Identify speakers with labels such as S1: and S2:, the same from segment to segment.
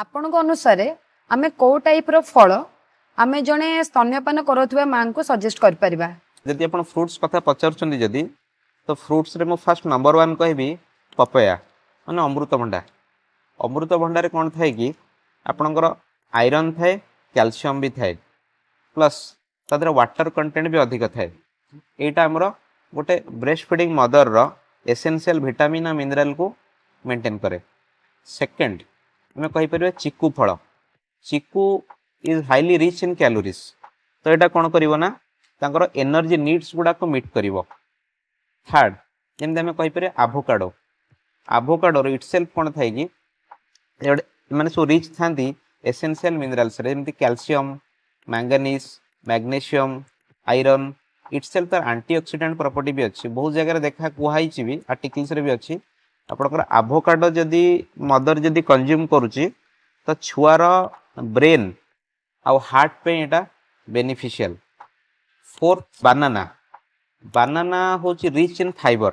S1: ଆପଣଙ୍କ ଅନୁସାରେ ଆମେ କୋଉ ଟାଇପର ଫଳ ଆମେ ଜଣେ ସ୍ତନ୍ୟପାନ କରାଉଥିବା ମାଙ୍କୁ ସଜେଷ୍ଟ କରିପାରିବା?
S2: ଯଦି ଆପଣ ଫ୍ରୁଟ୍ସ କଥା ପଚାରୁଛନ୍ତି ଯଦି, ତ ଫ୍ରୁଟ୍ସରେ ମୁଁ ଫାର୍ଷ୍ଟ ନମ୍ବର ୱାନ୍ କହିବି ପପୟା, ମାନେ ଅମୃତଭଣ୍ଡା। ଅମୃତଭଣ୍ଡାରେ କ'ଣ ଥାଏ କି ଆପଣଙ୍କର ଆଇରନ୍ ଥାଏ, କ୍ୟାଲସିୟମ୍ ବି ଥାଏ, ପ୍ଲସ୍ ତା ଦେହରେ ୱାଟର କଣ୍ଟେଣ୍ଟ ବି ଅଧିକ ଥାଏ। ଏଇଟା ଆମର ଗୋଟେ ବ୍ରେଷ୍ଟ ଫିଡ଼ିଂ ମଦରର ଏସେନ୍ସିଆଲ ଭିଟାମିନ୍ ଆଉ ମିନେରାଲକୁ ମେଣ୍ଟେନ୍ କରେ। ସେକେଣ୍ଡ ଆମେ କହିପାରିବା ଚିକୁ ଫଳ। ଚିକୁ is highly rich in calories। ତ ଏଇଟା କ'ଣ କରିବ ନା ତାଙ୍କର ଏନର୍ଜି ନିଡ୍ସ ଗୁଡ଼ାକ ମିଟ୍ କରିବ। ଥାର୍ଡ, ଯେମିତି ଆମେ କହିପାରିବା ଆଭୋକାଡୋ। ଆଭୋକାଡୋର ଇଟସେଲ୍ଫ କ'ଣ ଥାଏ କି ଏମାନେ ସବୁ ରିଚ୍ ଥାନ୍ତି ଏସେନ୍ସିଆଲ ମିନେରାଲ୍ସରେ, ଯେମିତି calcium, manganese, magnesium, iron. Itself ତାର ଆଣ୍ଟି ଅକ୍ସିଡାଣ୍ଟ ପ୍ରପର୍ଟି ବି ଅଛି। ବହୁତ ଜାଗାରେ ଦେଖା କୁହାହେଇଛି ବି, ଆର୍ଟିକିଲ୍ସରେ ବି ଅଛି, ଆପଣଙ୍କର ଆଭୋକାଡୋ ଯଦି ମଦର ଯଦି କନଜ୍ୟୁମ୍ କରୁଛି, ତ ଛୁଆର ବ୍ରେନ୍ ଆଉ ହାର୍ଟ ପାଇଁ ଏଇଟା ବେନିଫିସିଆଲ। Fourth, banana. ବାନାନା ହେଉଛି ରିଚ୍ ଇନ୍ ଫାଇବର।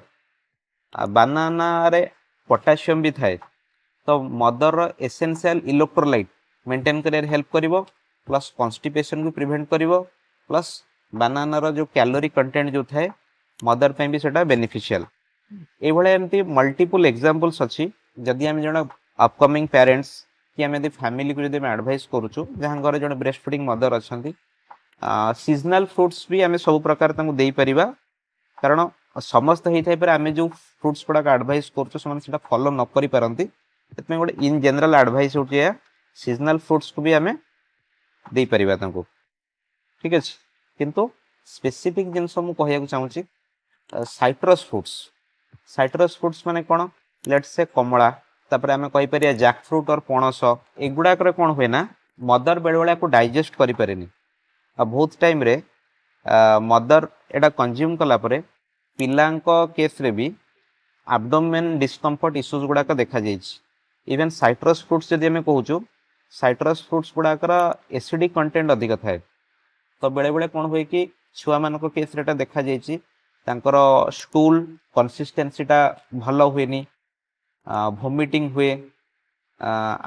S2: ଆଉ ବାନାନାରେ ପଟାସିୟମ୍ ବି ଥାଏ, ତ ମଦରର ଏସେନ୍ସିଆଲ ଇଲେକ୍ଟ୍ରୋଲାଇଟ୍ ମେଣ୍ଟେନ୍ କରିବାରେ ହେଲ୍ପ କରିବ, ପ୍ଲସ୍ କନଷ୍ଟିପେସନକୁ ପ୍ରିଭେଣ୍ଟ କରିବ। ପ୍ଲସ୍ ବାନାନାର ଯେଉଁ କ୍ୟାଲୋରି କଣ୍ଟେଣ୍ଟ ଯେଉଁ ଥାଏ, ମଦର ପାଇଁ ବି ସେଇଟା ବେନିଫିସିଆଲ। ଏଇଭଳିଆ ଏମିତି ମଲ୍ଟିପୁଲ୍ ଏକ୍ଜାମ୍ପଲ୍ସ ଅଛି। ଯଦି ଆମେ ଜଣେ ଅପକମିଂ ପ୍ୟାରେଣ୍ଟସ୍ କି ଆମେ ଯଦି ଫ୍ୟାମିଲିକୁ ଯଦି ଆମେ ଆଡ଼ଭାଇସ୍ କରୁଛୁ, ଯାହା ଘରେ ଜଣେ ବ୍ରେଷ୍ଟ ଫିଡ଼ିଂ ମଦର ଅଛନ୍ତି, ସିଜନାଲ ଫ୍ରୁଟ୍ସ ବି ଆମେ ସବୁ ପ୍ରକାର ତାଙ୍କୁ ଦେଇପାରିବା। କାରଣ ସମସ୍ତେ ହେଇଥାଇପାରେ, ଆମେ ଯେଉଁ ଫ୍ରୁଟ୍ସ ଗୁଡ଼ାକ ଆଡ଼ଭାଇସ୍ କରୁଛୁ, ସେମାନେ ସେଇଟା ଫଲୋ ନ କରିପାରନ୍ତି। ସେଥିପାଇଁ ଗୋଟେ ଇନ୍ ଜେନେରାଲ ଆଡ଼ଭାଇସ୍ ହେଉଛି ଏହା, ସିଜନାଲ ଫ୍ରୁଟ୍ସକୁ ବି ଆମେ ଦେଇପାରିବା ତାଙ୍କୁ, ଠିକ୍ ଅଛି। କିନ୍ତୁ ସ୍ପେସିଫିକ୍ ଜିନିଷ ମୁଁ କହିବାକୁ ଚାହୁଁଛି ସାଇଟ୍ରସ୍ ଫ୍ରୁଟ୍ସ। ସାଇଟ୍ରସ୍ ଫ୍ରୁଟ୍ସ ମାନେ କ'ଣ? ଲେଟ୍ ସେ କମଳା, ତାପରେ ଆମେ କହିପାରିବା ଜ୍ୟାକ୍ ଫ୍ରୁଟ୍ ଅର୍ ପଣସ। ଏଗୁଡ଼ାକରେ କ'ଣ ହୁଏ ନା ମଦର ବେଳେବେଳେ ଆକୁ ଡାଇଜେଷ୍ଟ କରିପାରେନି। ଆଉ ବହୁତ ଟାଇମ୍ରେ ମଦର ଏଇଟା କନଜ୍ୟୁମ୍ କଲା ପରେ ପିଲାଙ୍କ କେସ୍ରେ ବି ଆବଡୋମେନ୍ ଡିସ୍କମ୍ଫର୍ଟ ଇସ୍ୟୁଜ୍ ଗୁଡ଼ାକ ଦେଖାଯାଇଛି। ଇଭେନ୍ ସାଇଟ୍ରସ୍ ଫ୍ରୁଟ୍ସ ଯଦି ଆମେ କହୁଛୁ, ସାଇଟ୍ରସ୍ ଫ୍ରୁଟ୍ସ ଗୁଡ଼ାକର ଏସିଡ଼ିକ୍ କଣ୍ଟେଣ୍ଟ ଅଧିକ ଥାଏ। ତ ବେଳେବେଳେ କ'ଣ ହୁଏ କି ଛୁଆମାନଙ୍କ କେସ୍ରେ ଏଇଟା ଦେଖାଯାଇଛି, ତାଙ୍କର ଷ୍ଟୁଲ୍ କନସିଷ୍ଟେନ୍ସିଟା ଭଲ ହୁଏନି, ଭୋମିଟିଂ ହୁଏ,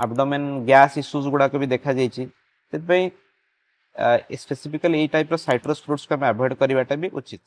S2: ଆବଡୋମେନ୍ ଗ୍ୟାସ୍ ଇସ୍ୟୁଜ୍ ଗୁଡ଼ାକ ବି ଦେଖାଯାଇଛି। ସେଥିପାଇଁ ସ୍ପେସିଫିକାଲି ଏଇ ଟାଇପ୍ର ସାଇଟ୍ରସ୍ ଫ୍ରୁଟ୍ସକୁ ଆମେ ଆଭଏଡ଼ କରିବାଟା ବି ଉଚିତ।